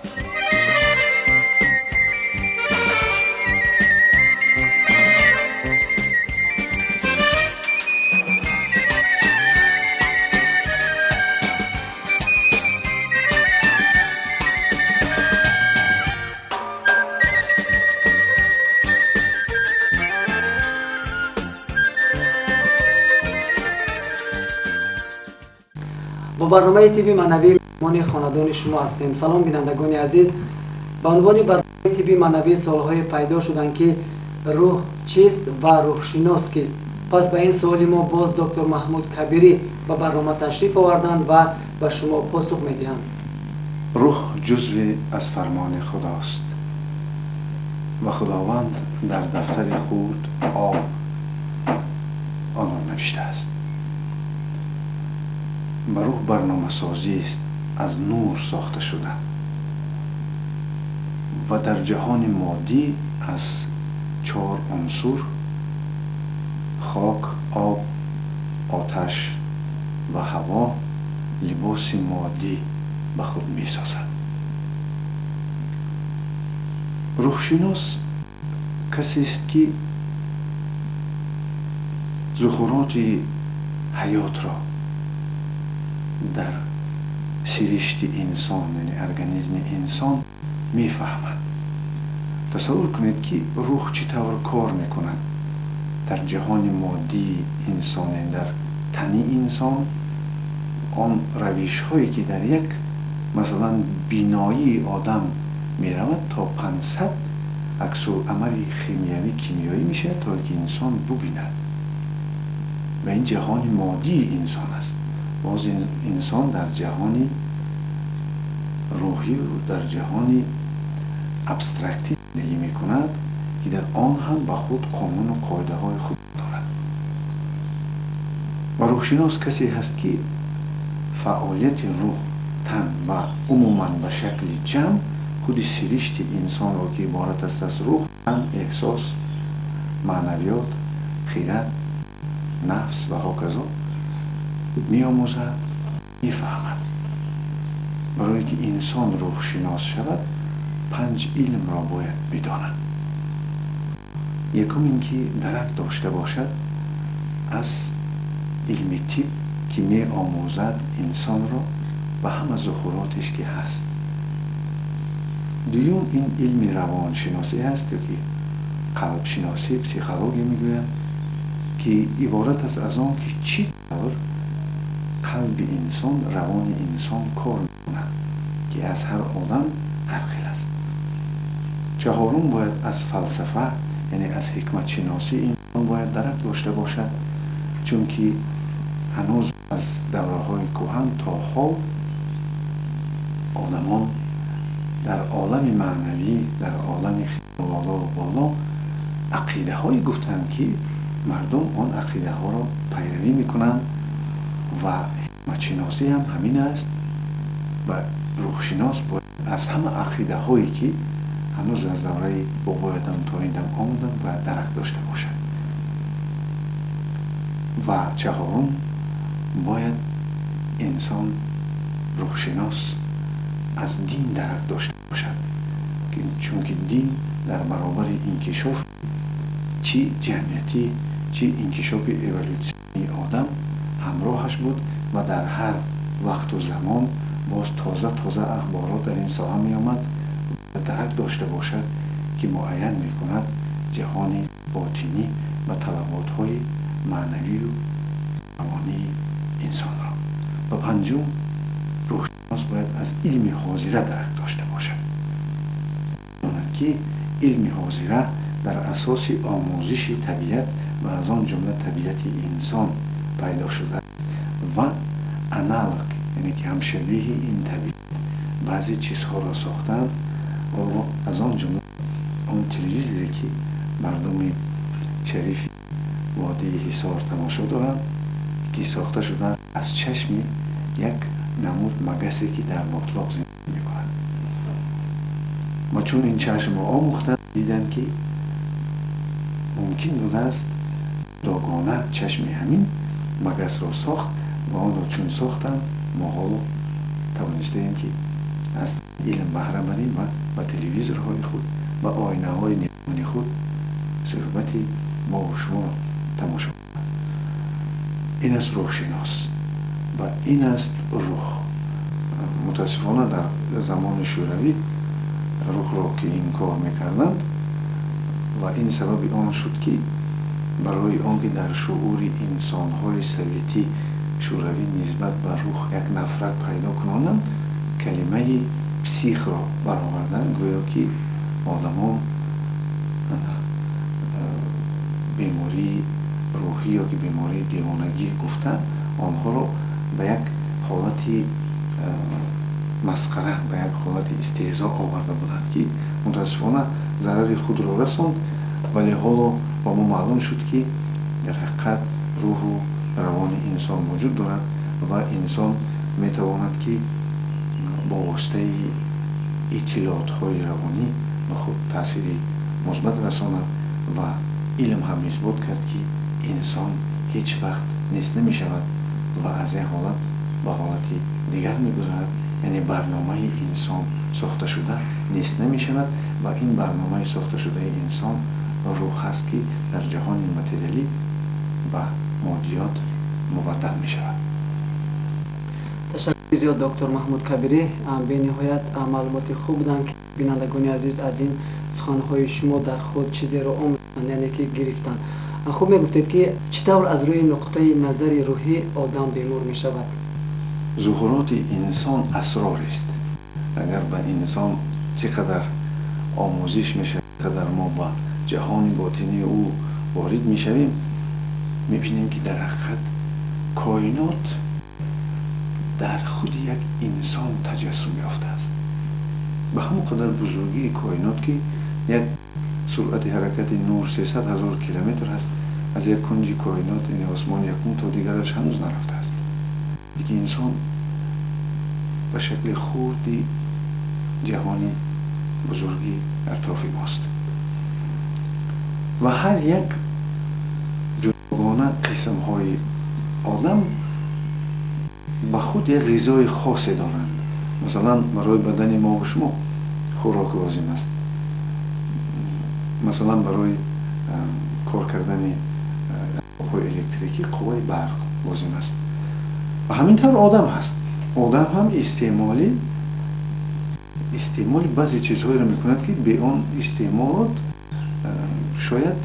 Бо барномаи тибби маънавӣ меҳмони хонадони шумо ҳастем. Салом, бинандагони азиз. Ба унвони барномаи тибби маънавӣ суолҳое пайдо шуданд, ки рӯҳ чист ва рӯҳшинос кист. Пас ба ин суоли мо боз доктор Маҳмуд Кабирӣ ба барнома ташриф оварданд ва ба шумо посух медиҳанд. Рӯҳ ҷузве аз фармони Худост ва Худованд дар дафтари худ об онро навиштааст. Ба рӯҳ барномасозист, аз нур сохта шуда ва дар ҷаҳони моддӣ аз чор унсур хок, об, оташ ва ҳаво либоси моддӣ ба худ месозад. Рӯҳшинос касест, ки зуҳуроти ҳаётро дар сиришти инсон, яъне организми инсон мефаҳмад. Тасаввур кунед, ки рӯҳ чӣ тавр кор мекунад дар ҷаҳони моддии инсон, яъне дар тани инсон. Он равишҳое, ки дар як, масалан, биноии одам меравад, то 500 аксуламали химиявӣ, кимиёӣ мешавад, то ки инсон бубинад. Ва ин ҷаҳони моддии инсон аст. Боз инсон дар ҷаҳони рӯҳӣ, дар ҷаҳони абстрактӣ зиндагӣ мекунад, ки дар он ҳам ба худ қонуну қоидаҳои худ дорад. Ва рӯҳшинос касе ҳаст, ки фаъолияти рӯҳ, тан ва умуман ба шакли ҷамъ худи сиришти инсонро, ки иборат аст аз рӯҳ, тан, эҳсос, маънавиёт, хират, нафс ва ҳоказо, меомӯзад, мефаҳмад. Барое ки инсон рӯҳшинос шавад, панҷ илмро бояд бидонад. Якум ин ки дарак дошта бошад аз илми тиб, ки меомӯзад инсонро ба ҳама зуҳуротеш, ки ҳаст. Дуюм ин илми равоншиносӣ ҳаст, ё ки қалбшиносӣ, психология мегӯянд, ки иборат аст аз он, ки чӣ тавр қалби инсон, равони инсон кор мекунад, ки аз ҳар одам ҳар хел аст. Чаҳорум, бояд аз фалсафа, яъне аз ҳикматшиносӣ инсон бояд дарак дошта бошад, чунки ҳанӯз аз давраҳои кӯҳан то ҳол одамон дар олами маънавӣ, дар олами хелолу боло ақидаҳое гуфтанд, ки мардум он ақидаҳоро пайравӣ мекунанд, ва ҳикматшиносӣ ҳам ҳамин аст. Ва рӯҳшинос бояд аз ҳама ақидаҳое, ки ҳанӯз аз давраи бобоятам то ин дам омаданд, бояд дарак дошта бошад. Ва чаҳорум, бояд инсон рӯҳшинос аз дин дарак дошта бошад, чунки дин дар баробари инкишоф чӣ ҷамъиятӣ, чӣ инкишофи эволютсионии одам ҳамроҳаш буд ва дар ҳар вақту замон боз тоза тоза ахборот дар ин соҳа меомад, дарак дошта бошад, ки муайян мекунад ҷаҳони ботинӣ ва талаботҳои маънавию равонии инсонро. Ва панҷум, рӯҳшинос бояд аз илми ҳозира дарак дошта бошад, ки илми ҳозира дар асоси омӯзиши табиат ва аз он ҷумла табиати инсон пайдо шудааст ва аналог, яъне ки ҳамшабеҳи ин табиат баъзе чизҳоро сохтаанд, ва аз он ҷумла он телевизоре, ки мардуми шарифи водии Ҳисор тамошо доранд, ки сохта шудааст аз чашми як намуд магасе, ки дар ботлоқ зиндагӣ мекунад. Ва чун ин чашмро омӯхтанд, диданд, ки мумкин будааст догона чашми ҳамин магасро сохт, ва онро чун сохтанд, мо ҳоло тавонистаем, ки Аз илм баҳра барем ва ба телевизорҳои худ, ба оинаҳои нигоҳи худ суҳбати мо ва шуморо тамошо кунанд. Ин аст рӯҳшинос ва ин аст рӯҳ. Мутаассифона дар замони Шӯравӣ рӯҳро ки инкор мекарданд ва ин сабаби он шуд, ки барои он ки дар шуури инсонҳои советӣ шӯравӣ нисбат ба рӯҳ як нафрат пайдо кунонанд, калимаи психро бароварданд, гӯё ки одамон бемории рӯҳӣ ё ки бемории девонагӣ гуфта онҳоро ба як ҳолати масхара, ба як ҳолати истеҳзо оварда буданд, ки мутаассифона зарари худро расонд. Вале ҳоло ба мо маълум шуд, ки дар ҳақиқат рӯҳу равони инсон вуҷуд дорад ва инсон метавонад, ки бо воситаи иттилоотҳои равонӣ ба худ таъсири мусбат расонад ва илм ҳам исбот кард, ки инсон ҳеҷ вақт нест намешавад ва аз як ҳолат ба ҳолати дигар мегузарад. Яъне барномаи инсон сохташуда нест намешавад ва ин барномаи сохташудаи инсон рӯҳ аст, ки дар ҷаҳони материалӣ ба моддиёт мубаддал мешавад. Ташаккури зиёд, доктор Маҳмуд Кабирӣ. Бениҳоят маълумоти хуб буданд, ки бинандагони азиз аз ин суханҳои шумо дар худ чизеро омӯхтанд, яъне ки гирифтанд. Хуб, мегуфтед, ки чӣ тавр аз рӯи нуқтаи назари рӯҳӣ одам бемор мешавад? Зуҳуроти инсон асрорист. Агар ба инсон чӣ қадар омӯзиш мешавад, чӣ қадар мо ба ҷаҳони ботинии ӯ ворид мешавем, мебинем, ки дар ҳақиқат коинот дар худи як инсон таҷассум ёфтааст. Ба ҳамон қадар бузургии коинот, ки як суръати ҳаракати нур 300 000 километр аст, аз як кунҷи коинот, яъне осмони якум, то дигараш ҳанӯз нарафтааст. Лекин инсон ба шакли хурди ҷаҳони бузурги атрофи мост ва ҳар як ҷудогона қисмҳои одам ба худ як ғизои хосе доранд. Масалан, барои бадани мову шумо хӯрок лозим аст, масалан, барои кор кардани асбобҳои электрикӣ қувваи барқ лозим аст ва ҳамин тавр одам ҳаст. Одам ҳам истеъмоли баъзе чизҳоеро мекунад, ки бе он истеъмолот шояд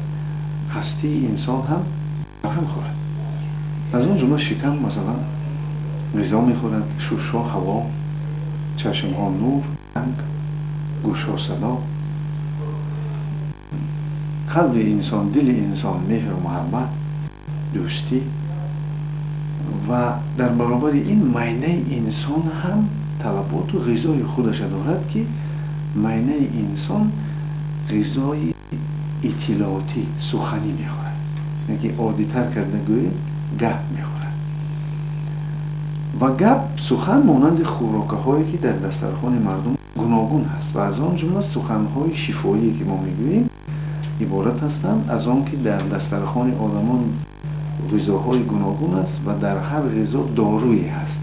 ҳастии инсон ҳам барҳам хӯрад. Аз он ҷумла шикам, масалан, ғизо мехӯрад, шушҳо ҳаво, чашмҳо нур, ранг, гӯшҳо садо, қалби инсон, дили инсон меҳру муҳаббат, дӯстӣ. Ва дар баробари ин майнаи инсон ҳам талаботу ғизои худаша дорад, ки майнаи инсон ғизои иттилоотӣ, суханӣ мехӯрад, яке оддитар карда гӯем, гап мехӯрад. Ва гап, сухан монанди хӯрокаҳое, ки дар дастархони мардум гуногун ҳаст ва аз он ҷумла суханҳои шифоие, ки мо мегӯем, иборат ҳастанд аз он ки дар дастархони одамон ғизоҳои гуногун аст ва дар ҳар ғизо доруе ҳаст.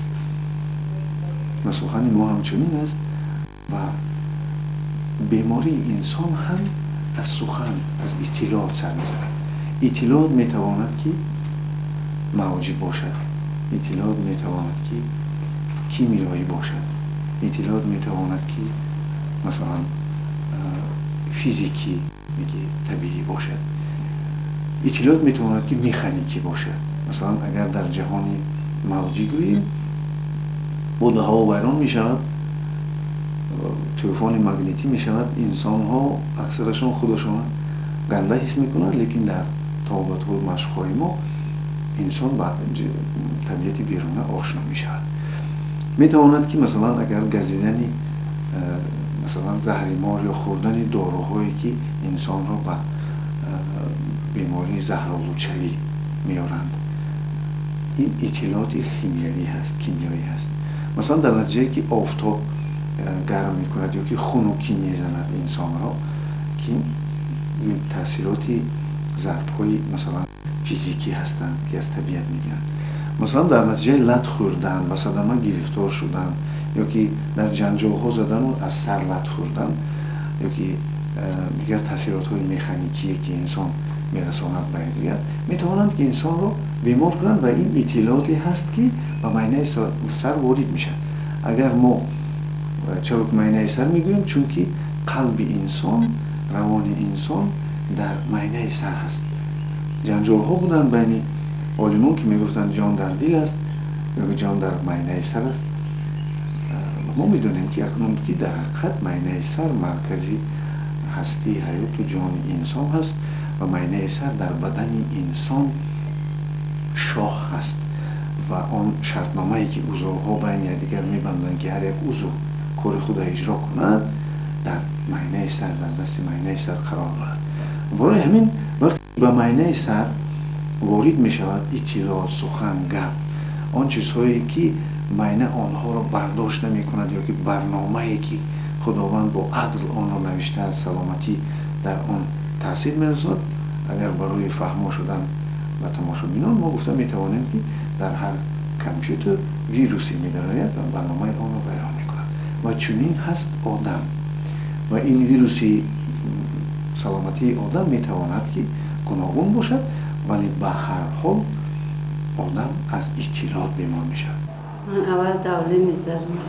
Ва сухани мо ҳамчунин аст ва бемории инсон ҳам аз сухан, аз иттилоот сар мезанад. Иттилоот метавонад, ки мавҷӣ бошад, иттилоот метавонад, ки кимиёӣ бошад, иттилоот метавонад, ки масалан, физикӣ, табиӣ бошад, иттилоот метавонад, ки механикӣ бошад. Масалан, агар дар ҷаҳони мавҷӣ гӯем, боду ҳаво вайрон мешавад, тӯфони магнитӣ мешавад, инсонҳо аксарашон худашона ганда ҳис мекунанд, лекин дар табобатҳои машқҳои мо инсон ба табиати беруна ошно мешавад. Метавонад, ки масалан, агар газидани, масалан, заҳри мор ё хӯрдани доруҳое, ки инсонро ба бемории заҳролудшавӣ меоранд, ин иттилооти химиявӣ ҳаст, кимиёӣ ҳаст. Масалан, дар натиҷае ки офтоб гарм мекунад ё ки хунукӣ мезанад инсонро, ки таъсироти зарбҳои, масалан, физикӣ ҳастанд, ки аз табиат мегиранд. Масалан, дар натиҷаи лат хӯрдан, ба садама гирифтор шудан ё ки дар ҷанҷолҳо задану аз сар лат хӯрдан, ё ки дигар таъсиротҳои механикие, ки инсон мерасонад ба якдигар, метавонанд ки инсонро бемор кунанд ва ин иттилооте ҳаст, ки ба майнаи сар ворид мешавад. Агар мо чаро майнаи сар мегӯем, чунки қалби инсон, равони инсон дар майнаи сар ҳаст. Ҷанҷолҳо буданд байни олимон, ки мегуфтанд ҷон дар дил аст ё ҷон дар майнаи сар аст. Мо медонем, ки акнун ки дар ҳақиқат майнаи сар маркази ҳастии ҳаёту ҷони инсон ҳаст ва майнаи сар дар бадани инсон шоҳ ҳаст ва он шартномае, ки узвҳо байни якдигар мебанданд, ки ҳар як узв кори худро иҷро кунад, дар майнаи сар, дар дасти майнаи сар қарор дорад. Барои ҳамин вақте ба майнаи сар ворид мешавад иттилоот, сухан, гап, он чизҳое, ки майна онҳоро бардошт намекунад ё ки барномае, ки Худованд бо адл онро навиштааст, саломатӣ дар он таъсир мерасонад. Агар барои фаҳмо шудан ба тамошобинон мо гуфта метавонем, ки дар ҳар компютер вирусе медарояд ва барномаи онро вайрон мекунад ва чунин ҳаст одам. Ва ин вируси саломатии одам метавонад, ки гуногун бошад, вале ба ҳар ҳол одам аз иттилоот бемор мешавад. Ман аввал давление задам,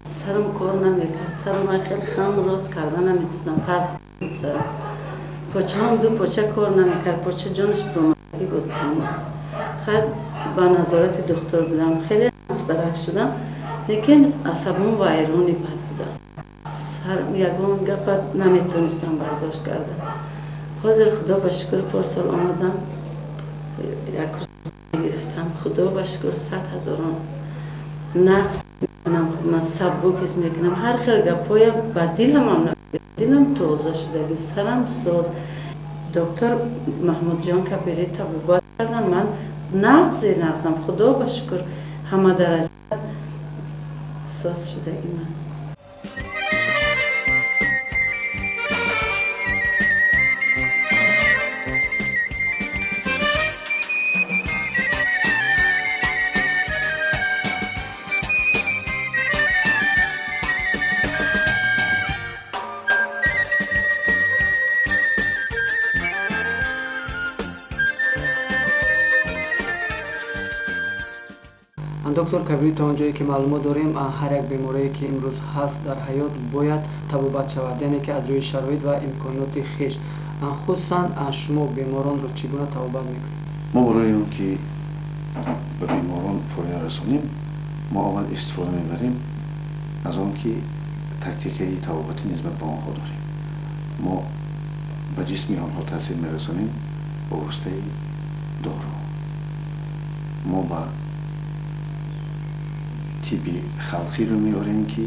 сарам кор намекард, сарам хеле хам рост карда наметунам, пас буд сарам. Почаам ду поча кор намекард, поча ҷонаш промагӣ буд тамом. Хайр, ба назорати духтур будам, хеле нақсдарак шудам, лекин асабом вайрони бад будам. Ягон гапа наметонистам бардошт карда. Ҳозир Худо ба шукр порсол омадам, як курс гирифтам, Худо ба шукр 100 ҳазорон нақс мекунам, ман сабук ҳис мекунам, ҳар хел гапҳоя ба диламам, дилам тоза шудаги, сарам соз. Доктор Маҳмудҷон Кабирӣ табобат кардан, ман нағзе нағзам, Худо ба шукр ҳама дараҷа соз шудаги ман. Доктор Кабирӣ, то он ҷое ки маълумот дорем, ҳар як беморие, ки имрӯз ҳаст дар ҳаёт, бояд табобат шавад, яъне ки аз рӯи шароит ва имконоти хеш. Хусусан шумо беморонро чӣ гуна табобат мекунед? Мо барои он ки ба беморон фоида расонем, мо аввал истифода мебарем аз он ки тактикаи табобатӣ нисбат ба онҳо дорем. Мо ба ҷисми онҳо таъсир мерасонем ба воситаи дору. Мо ба тибби халқиро меорем, ки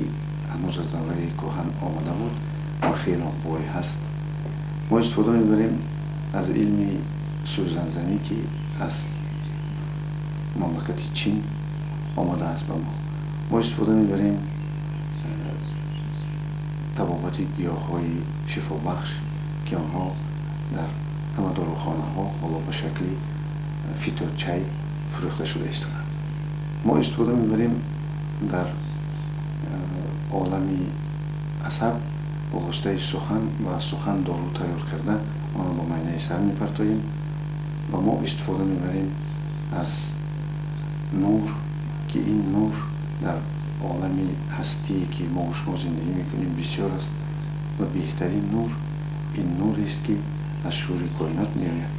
ҳанӯз аз давраи кӯҳан омада буд ва хело бой ҳаст. Мо истифода мебарем аз илми сӯзанзанӣ, ки аз мамлакати Чин омадааст ба мо. Мо истифода мебарем табобати гиёҳҳои шифобахш, ки онҳо дар ҳама дорухонаҳо ҳоло ба шакли фиточай фурӯхта шуда истоданд. Мо истифода мебарем дар олами асаб бо воситаи сухан ва сухан дору тайёр карда онро ба майнаи сар мепартоем ва мо истифода мебарем аз нур, ки ин нур дар олами ҳастие, ки мо шумо зиндагӣ мекунем, бисёр аст ва беҳтарин нур ин нурест, ки аз шури коинот меояд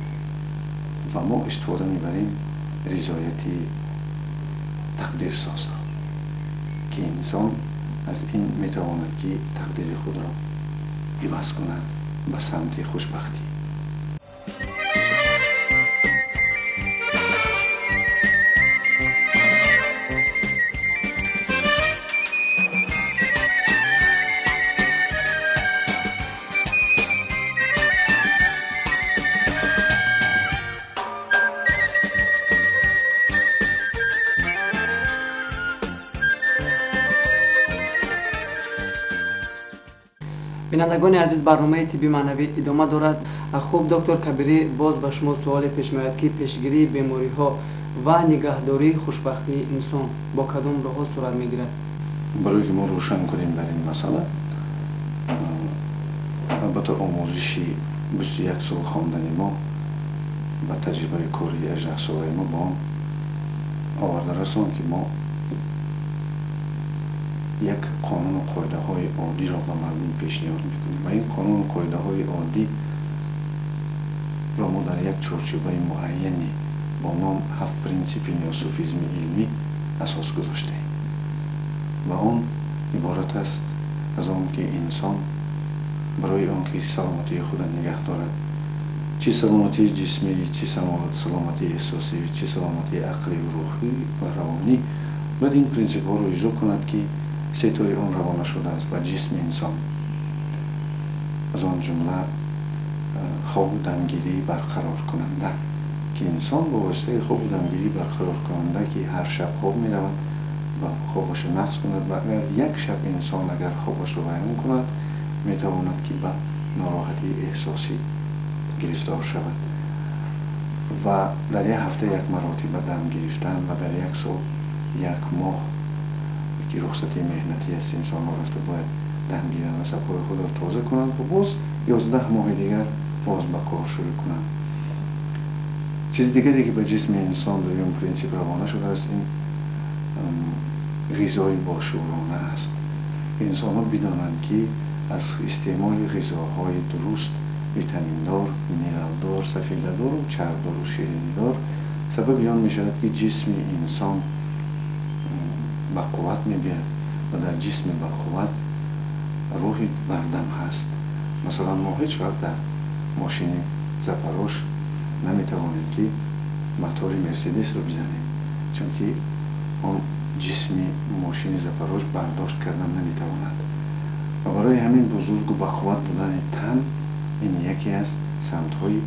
ва мо истифода мебарем ризояти тақдирсозро, ки инсон аз ин метавонад, ки тақдири худро иваз кунад ба самти хушбахтӣ. Бинандагони азиз, барномаи тибби маънавӣ идома дорад. Хуб, доктор Кабирӣ, боз ба шумо суоле пеш меояд, ки пешгирии бемориҳо ва нигаҳдории хушбахтии инсон бо кадом роҳҳо сурат мегирад? Барое ки мо рӯшан кунем дар ин масъала, албатта омӯзиши 21 сол хондани мо ва таҷрибаи кори 18 солаи мо ба он оварда расон, ки мо як қонуну қоидаҳои оддиро ба мардум пешниҳод мекунем ва ин қонуну қоидаҳои оддиро мо дар як чорчӯбаи муайяне бо ном ҳафт принсипи неосуфизми илмӣ асос гузоштаем ва он иборат аст аз он ки инсон барои он ки саломатии худро нигаҳ дорад, чӣ саломатии ҷисмӣ, чӣ саломатии эҳсосӣ, чӣ саломатии ақливу рӯҳӣ ва равонӣ, бояд ин принсипҳоро иҷро кунад, ки сетои он равона шудааст ба ҷисми инсон, аз он ҷумла хобу дамгирии барқароркунанда, ки инсон бо воситаи хобу дамгирии барқароркунанда, ки ҳар шаб хоб меравад ва хобашро нақз кунад, ва агар як шаб инсон агар хобашро вайрон кунад, метавонад ки ба нороҳатии эҳсосӣ гирифтор шавад ва дар як ҳафта як маротиба дам гирифтан ва дар як сол як моҳ, ки рухсати меҳнатӣ аст, инсонҳо рафта бояд дам гиранд, асабҳои худро тоза кунанд ва боз 11 моҳи дигар боз ба кор шурӯъ кунанд. Чизи дигаре, ки ба ҷисми инсон дуюм принсип равона шудааст, ин ғизои бошӯрона аст. Инсонҳо бидонанд, ки аз истеъмоли ғизоҳои дуруст, витаминдор, минералдор, сафедадору чарбдору ширинидор сабаби он мешавад, ки ҷисми инсон ба қувват мебиёяд ва дар ҷисми бақувват рӯҳи бардам ҳаст. Масалан, мо ҳеҷ вақт дар мошини Запорож наметавонем, ки мотори Мерседесро бизанем, чунки он ҷисми мошини Запорож бардошт кардан наметавонад. Ва барои ҳамин бузургу бақувват будани тан ин яке аз самтҳои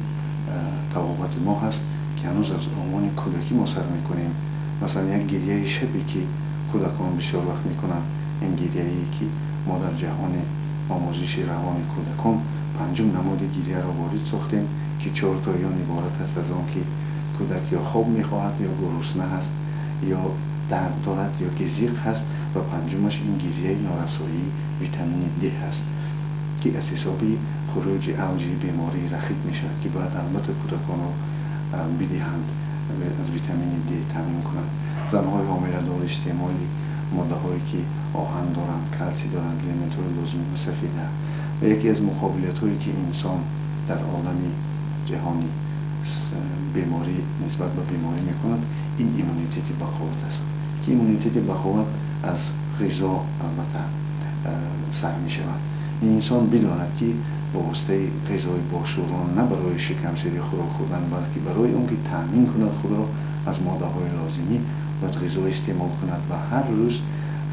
табобати мо ҳаст, ки ҳанӯз аз овони кӯдакӣ мо сар мекунем. Масалан, як гирияи шабе, ки кӯдакон бисёр вақт мекунанд, ин гирияе, ки мо дар ҷаҳони омӯзиши равони кӯдакон панҷум намуди гирияро ворид сохтем, ки чортои он иборат аст аз он ки кӯдак ё хоб мехоҳад, ё гурусна ҳаст, ё дард дорад, ё ки зиқ ҳаст, ва панҷумаш ин гирияи норасоии витамини Д ҳаст, ки аз ҳисоби хуруҷи авҷи бемории рахит мешавад, ки бояд албатта кӯдаконро бидиҳанд, аз витамини Д таъмин кунанд. Занҳои ҳомиладор истеъмоли моддаҳое, ки оҳан доранд, калсий доранд, элементҳои лозими ва сафеда. Ва яке аз муқобилиятҳое, ки инсон дар олами ҷаҳони беморӣ нисбат ба беморӣ мекунад, ин иммунитети бақувват аст, ки иммунитети бақувват аз ғизо албатта сар мешавад. Инсон бидонад, ки ба воситаи ғизои бошӯрон на барои шикамсери хӯрок хӯрдан, балки барои он ки таъмин кунад худро аз моддаҳои лозимӣ, бояд ғизо истеъмол кунад ва ҳар рӯз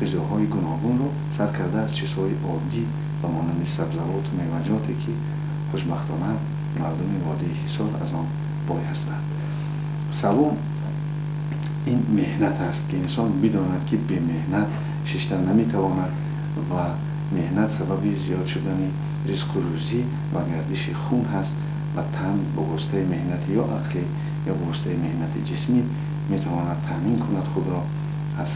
ғизоҳои гуногунро сар карда аз чизҳои оддӣ ба монанди сабзавоту меваҷоте, ки хушбахтона мардуми водии Ҳисор аз он бой ҳастанд. Севум ин меҳнат аст, ки инсон бидонад, ки бемеҳнат шишта наметавонад ва меҳнат сабаби зиёд шудани ризқу рӯзӣ ва гардиши хун ҳаст ва тан ба воситаи меҳнати ё ақлӣ, ё ба воситаи меҳнати ҷисмӣ метавонад таъмин кунад худро аз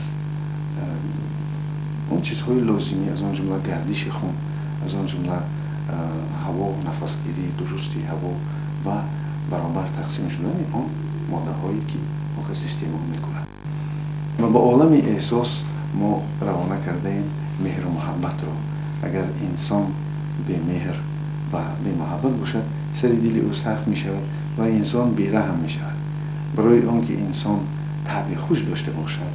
он чизҳои лозимӣ, аз он ҷумла гардиши хун, аз он ҷумла ҳаво, нафасгирии дурусти ҳаво ва баробар тақсим шудани он моддаҳое, ки он кас истеъмол мекунад. Ва ба олами эҳсос мо равона кардаем меҳру муҳаббатро. Агар инсон бемеҳр ва бемуҳаббат бошад, сари дили ӯ сахт мешавад ва инсон бераҳм мешавад. Барои он ки инсон табъи хуш дошта бошад,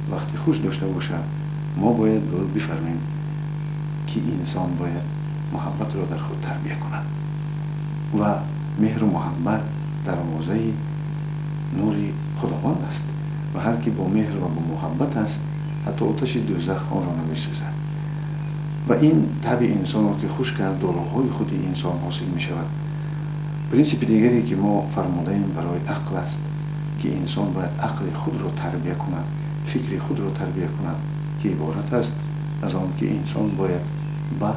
вақти хуш дошта бошад, мо бояд ба ӯ бифармем, ки инсон бояд муҳаббатро дар худ тарбия кунад ва меҳру муҳаббат дарвозаи нури Худованд аст ва ҳар ки бо меҳр ва бо муҳаббат аст, ҳатто оташи дӯзах онро намесӯзад. Ва ин табъи инсонро ки хуш кард, доруҳои худи инсон ҳосил мешавад. Принсипи дигаре, ки мо фармудаем, барои ақл аст, ки инсон бояд ақли худро тарбия кунад, фикри худро тарбия кунад, ки иборат аст аз он ки инсон бояд ба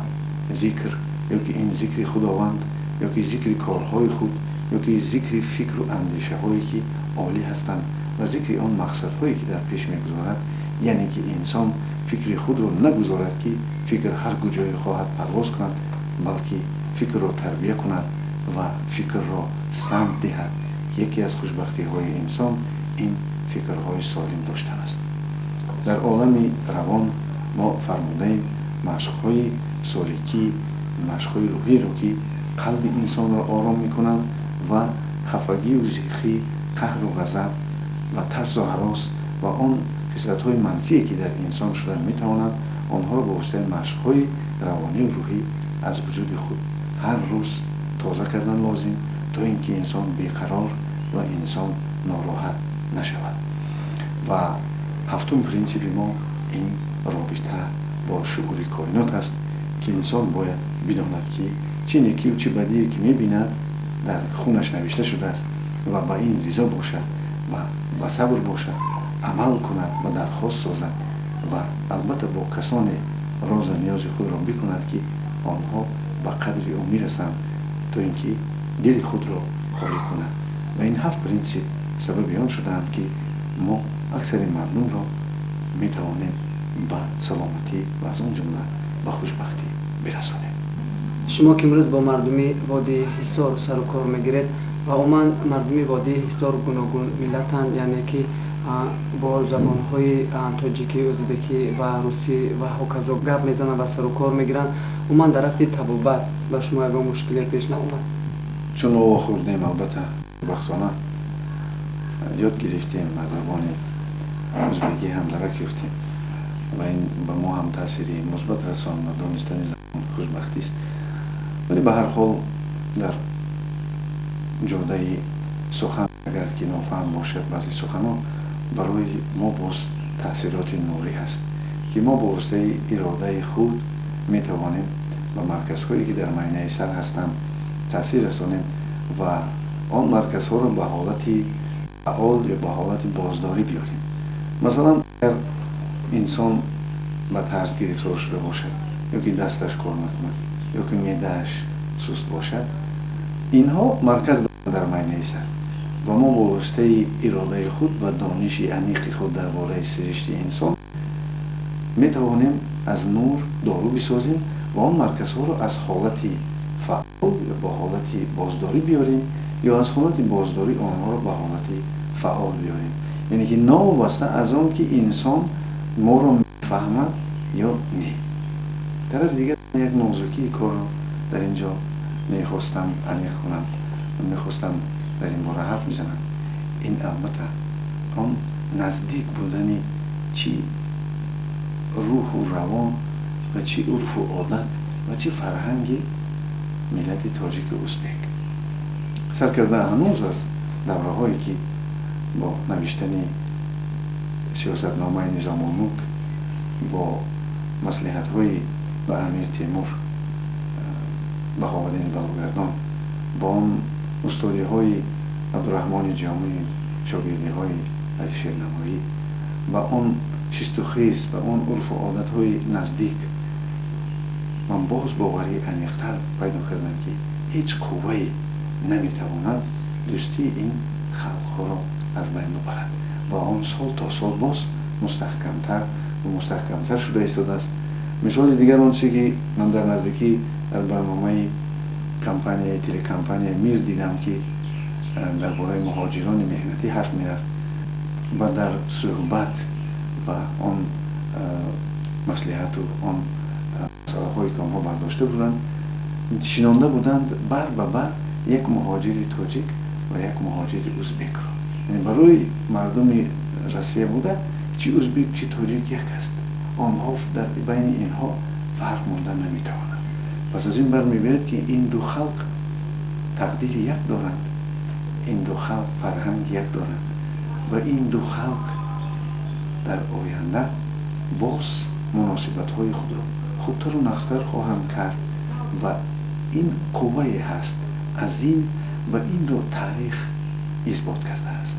зикр, ё ки ин зикри Худованд, ё ки зикри корҳои худ, ё ки зикри фикру андешаҳое, ки олӣ ҳастанд, ва зикри он мақсадҳое, ки дар пеш мегузорад, яъне ки инсон Фикри худро нагузорад, ки фикр ҳар куҷое хоҳад парвоз кунад, балки фикрро тарбия кунад ва фикрро самт диҳад. Яке аз хушбахтиҳои инсон ин фикрҳои солим доштан аст. Дар олами равон мо фармудаем машқҳои соликӣ, машқҳои рӯҳиро, ки қалби инсонро ором мекунанд ва хафагию зиқӣ, қаҳру ғазаб ва тарсу ҳарос ва он хислатҳои манфие, ки дар инсон шуда метавонанд, онҳоро ба воситаи машқҳои равонию рӯҳӣ аз вуҷуди худ ҳар рӯз тоза кардан лозим, то ин ки инсон беқарор ва инсон нороҳат нашавад. Ва ҳафтум принсипи мо ин робита бо шуури коинот аст, ки инсон бояд бидонад, ки чӣ некию чӣ бадие ки мебинад, дар хунаш навишта шудааст ва ба ин ризо бошад ва ба сабр бошад, амал кунад ва дархост созад ва албатта бо касоне розу ниёзи худро бикунад, ки онҳо ба қадри ӯ мирасанд, то ин ки дили худро холӣ кунад. Ва ин ҳафт принсип сабаби он шудаанд, ки мо аксари мардумро метавонем ба саломатӣ ва аз он ҷумла ба хушбахтӣ бирасонем. Шумо ки имрӯз бо мардуми водии Ҳисор сару кор мегиред ва умуман мардуми водии Ҳисор гуногун миллатанд, яъне ки бо забонҳои тоҷикӣ, ӯзбекӣ ва русӣ ва ҳоказо гап мезананд ва сару кор мегиранд, умуман дар рафти табобат ба шумо ягон мушкиле пеш наомад? Чун мо вохӯрдем, албатта, хушбахтона ёд гирифтем, аз забони ӯзбекӣ ҳам дарак ёфтем ва ин ба мо ҳам таъсири мусбат расонд ва донистани забон хушбахтист. Вале ба ҳар ҳол дар ҷодаи сухан агар ки нофаҳм бошад баъзе суханон, барои мо боз таъсироти нурӣ ҳаст, ки мо бо воситаи иродаи худ метавонем ба марказҳое, ки дар майнаи сар ҳастанд, таъсир расонем ва он марказҳоро ба ҳолати фаъол ё ба ҳолати боздорӣ биёрем. Масалан, агар инсон ба тарс гирифтор шуда бошад, ё ки дасташ кор накунад, ё ки меъдааш суст бошад, инҳо марказ доранд дар майнаи сар ва мо бо воситаи иродаи худ ва дониши амиқи худ дар бораи сиришти инсон метавонем аз нур дору бисозем ва он марказҳоро аз ҳолати фаъол ба ҳолати боздорӣ биёрем ё аз ҳолати боздорӣ онҳоро ба ҳолати фаъол биёрем. Яъне ки новобаста аз он ки инсон моро мефаҳмад ё не. Тарафи дигар, як нозукии корро дар ин ҷо мехостам аниқ кунам, мехостам дар ин бора ҳарф бизанам. Ин албатта он наздик будани чӣ рӯҳу равон ва чӣ урфу одат ва чӣ фарҳанги миллати тоҷику узбек сар карда, ҳанӯз аз давраҳое ки бо навиштани сиёсатномаи Низомулмулк, бо маслиҳатҳои ба Амир Темур, Баҳоваддини Балогардон, бо он устодиҳои Абдураҳмони Ҷомӣ, шогирдиҳои Алишернавоӣ, ба он шистухез, ба он урфу одатҳои наздик, ман боз боварии аниқтар пайдо кардам, ки ҳеҷ қуввае наметавонад дӯстии ин халқҳоро аз байн бубарад ва он сол то сол боз мустаҳкамтар ва мустаҳкамтар шуда истодааст. Мисоли дигар, он чизе ки ман дар наздикӣ дар барномаи компанияи телекомпания Мир дидам, ки дар бораи муҳоҷирони меҳнатӣ ҳарф мерафт ва дар суҳбат ва он маслиҳату он масъалаҳое ки онҳо бардошта буданд, шинонда буданд бар ба бар як муҳоҷири тоҷик ва як муҳоҷири узбекро. Яъне барои мардуми Россия буда, чӣ узбек, чӣ тоҷик як аст, онҳо дар байни инҳо фарқ монда наметавонад. Пас аз ин бармебиёяд, ки ин ду халқ тақдири як доранд, ин ду халқ фарҳанг як доранд ва ин ду халқ дар оянда боз муносибатҳои худро хубтару нақстар хоҳанд кард ва ин қуввае ҳаст азим ва инро таърих исбот кардааст.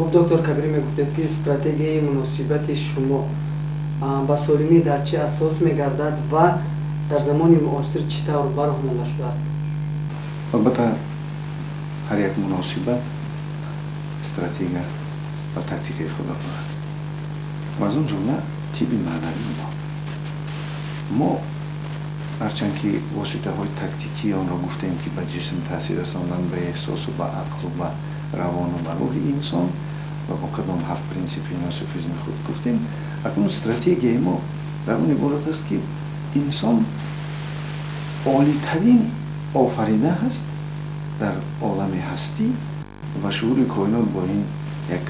Хуб, доктор Кабирӣ, мегуфтед, ки стратегияи муносибати шумо ба солимӣ дар чӣ асос мегардад ва дар замони муосир чӣ тавр ба роҳ монда шудааст? Албатта, ҳар як муносибат стратегия ва тактикаи худро дорад ва аз он ҷумла тибби маънавии мо. Ҳарчанд ки воситаҳои тактикии онро гуфтем, ки ба ҷисм таъсир расондан, ба эҳсосу ба ақлу ба равону ба рӯҳи инсон ва бо кадом ҳафт принсипи суфизми худ гуфтем, акнун стратегияи мо дар он иборат аст, ки инсон олитарин офарида ҳаст дар олами ҳастӣ ва шуури коинот бо ин як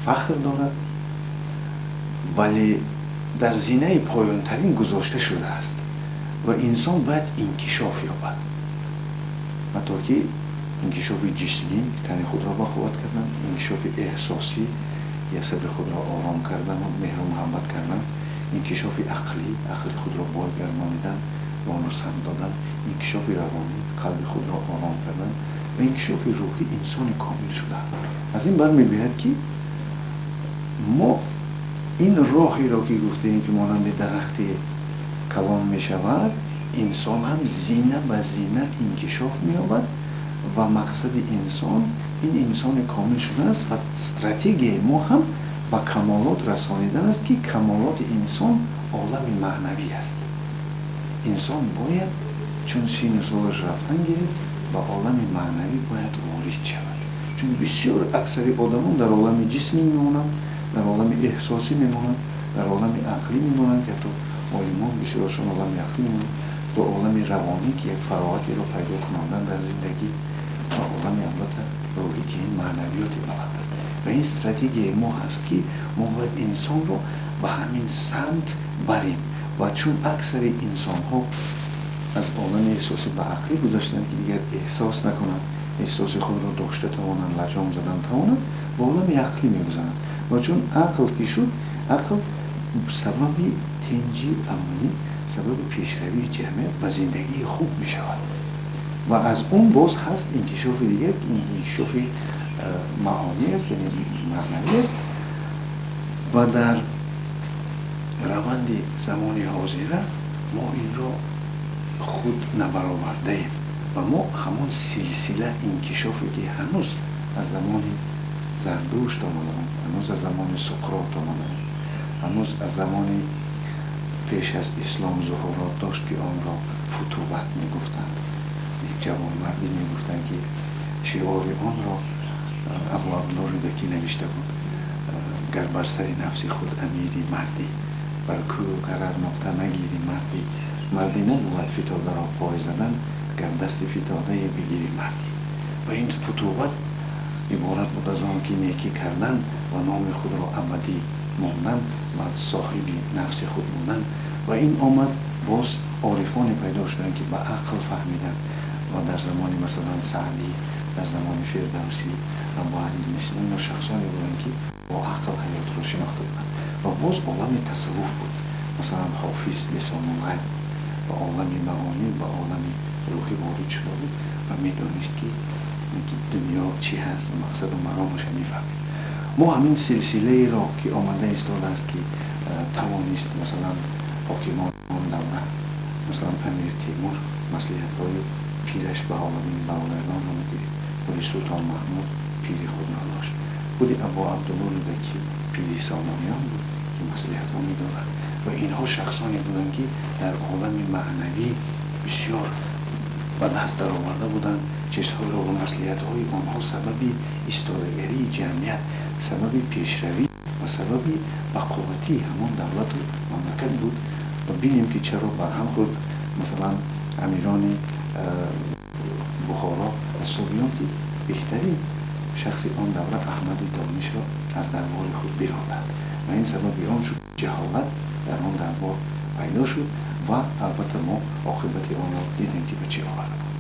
фахр дорад, вале дар зинаи поёнтарин гузошта шудааст ва инсон бояд инкишоф ёбад, ҳатто ки инкишофи ҷисмӣ, тани худро ба қувват кардан, инкишофи эҳсосӣ, асаби худро ором кардан, меҳру муҳаббат кардан, инкишофи ақлӣ, ақли худро бой гардонидан ва онро самт додан, инкишофи равонӣ, қалби худро ором кардан ва инкишофи рӯҳӣ, инсони комил шуда. Аз ин бармебиҳад, ки мо ин роҳеро, ки гуфтаем, ки монанди дарахти калон мешавад, инсон ҳам зина ба зина инкишоф меёбад ва мақсади инсон ин инсони комил шудан аст ва стратегияи мо ҳам ба камолот расонидан аст, ки камолоти инсон олами маънавӣ аст. Инсон бояд, чун сину солаш рафтан гирифт, ба олами маънавӣ бояд ворид шавад, чун бисёр аксари одамон дар олами ҷисмӣ мемонанд, дар олами эҳсосӣ мемонанд, дар олами ақлӣ мемонанд, ки ҳатто олимон бисёрашон олами ақлӣ мемонанд, то олами равонӣ, ки як фароғатеро пайдо кунондан дар зиндагӣ, ва олами, албатта, рӯҳӣ, ки ин маънавиёти баланд аст. Ва ин стратегияи мо ҳаст, ки мо бояд инсонро ба ҳамин самт барем. Ва чун аксари инсонҳо аз олами эҳсосӣ ба ақлӣ гузаштанд, ки дигар эҳсос накунанд, эҳсоси худро дошта тавонанд, лаҷом задан тавонанд, ба олами ақлӣ мегузаранд. Ва чун ақл ки шуд, ақл сабаби тинҷи, амнӣ, сабаби пешравии ҷамъият ба зиндагии хуб мешавад. Ва аз он боз ҳаст инкишофи дигар, ки инкишофи маъонӣ аст, яъне маънавӣ аст. Ва дар раванди замони ҳозира мо инро худ набаровардаем ва мо ҳамон силсила инкишофе, ки ҳанӯз аз замони Зардушт омадаанд, ҳанӯз аз замони Суқрот омадаанд, ҳанӯз аз замони пеш аз ислом зуҳурот дошт, ки онро футуват мегуфтанд, ҷавонмардӣ мегуфтанд, ки шиори онро Абу Абдулло Рӯдакӣ навишта буд: «Гар бар сари нафси худ амири мардӣ, бар кӯ гарар нуқта нагири мардӣ, мардӣ набувад фитодаро пой задан, гар дасти фитодае бигири мардӣ». Ва ин футуват иборат буд аз он, ки некӣ кардан ва номи худро абадӣ мондан ва соҳиби нафси худ будан. Ва ин омад, боз орифоне пайдо шуданд, ки ба ақл фаҳмиданд ва дар замони, масалан, Саъдӣ, дар замони Фирдавсӣ, Абуалӣ ибни Сино, ино шахсоне буданд, ки бо ақл ҳаётро шинохта буданд. Ва боз олами тасаввуф буд, масалан, Ҳофиз лисонулғайб, ба олами маонӣ, ба олами рӯҳӣ ворид шуда буд ва медонист, ки дунё чӣ ҳаст ва мақсаду маромаша мефаҳмид. Мо ҳамин силсилаеро, ки омада истодааст, ки тавонист, масалан, ҳокимони он давра, масалан, Амир Темур маслиҳатҳои пираш Баҳоладдин Баҳодурдонро мегирифт, худи Султон Маҳмуд пири худро дошт, худи Абу Абдулло Рӯдакӣ пири Сомониён буд, ки маслиҳатҳо медоданд. Ва инҳо шахсоне буданд, ки дар олами маънавӣ бисёр ба даст дароварда буданд чизҳоро ва маслиҳатҳои онҳо сабаби истодагарии ҷамъият, сабаби пешравӣ ва сабаби бақувватии ҳамон давлату мамлакат буд. Ва бинем, ки чаро барҳам хӯрд. Масалан, амирони Бухоро ва Суғдиён, ки беҳтарин шахси он давра Аҳмади Донишро аз дарбори худ биронданд ва ин сабаби он шуд, ҷаҳолат дар он дарбор пайдо шуд ва албатта мо оқибати онро дидем, ки ба чӣ оварда буд.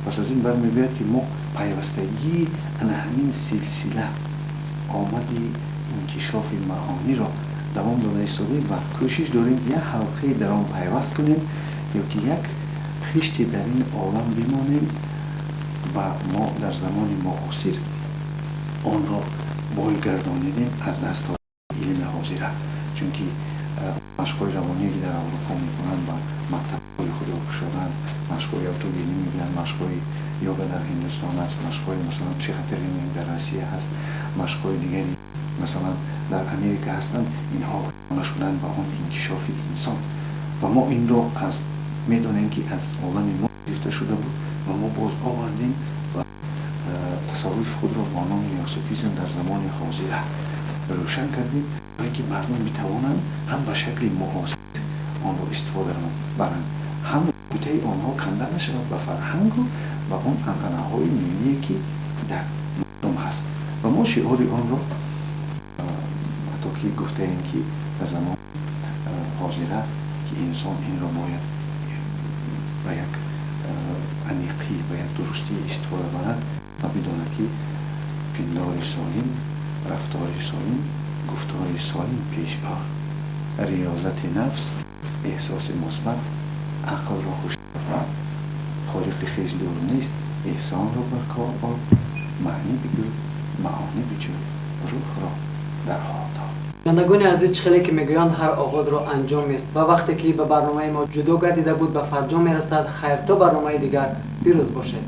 Пас аз ин бармебиёяд, ки мо пайвастагии ана ҳамин силсила омади инкишофи маъониро давом дода истодаем ва кӯшиш дорем, ки як ҳалқае дар он пайваст кунем ё ки як хишти дар ин олам бимонем. Ва мо дар замони муосир Онро бойгардонидем аз даст илми ҳозира, чунки машқҳои равоние, ки дар Аврупо мекунанд ва мактабҳои худро кушоданд, машқҳои аутогенӣ мегӯянд, машқҳои йога дар Ҳиндустон аст, машқҳои, масалан, психотренинг дар Россия ҳаст, машқҳои дигари, масалан, дар Америка ҳастанд. Инҳо шуданд ба он инкишофи инсон ва мо инро аз медонем, ки аз олами мо гирифта шуда буд ва мо боз овардем ва тасаввуфи худро бо номи неосуфизм дар замони ҳозира рӯшан кардем, барое ки мардум битавонанд ҳам ба шакли муосир онро истифода баранд, ҳам робитаи онҳо канда нашавад ба фарҳангу ба он анъанаҳои миллие, ки дар мардум ҳаст. Ва мо шиори онро ҳатто ки гуфтаем, ки дар замони ҳозира, ки инсон инро бояд ба як аниқӣ, ба як дурустӣ истифода барад ва бидонад, ки пиндори солим, рафтори солим, гуфтори солим пеш ор, риёзати нафс, эҳсоси мусбат, ақлро ҳушёр, холиқи хеш дур нест, эҳсонро бар кор ор, маънӣ бигӯ, маонӣ биҷӯ, рӯҳро дар ҳол дор. Бинандагони азиз, чӣ хеле ки мегӯянд, ҳар оғозро анҷом ест ва вақте ки ба барномаи мо ҷудо гардида буд, ба фарҷом мерасад. Хайр, то барномаи дигар, пирӯз бошед.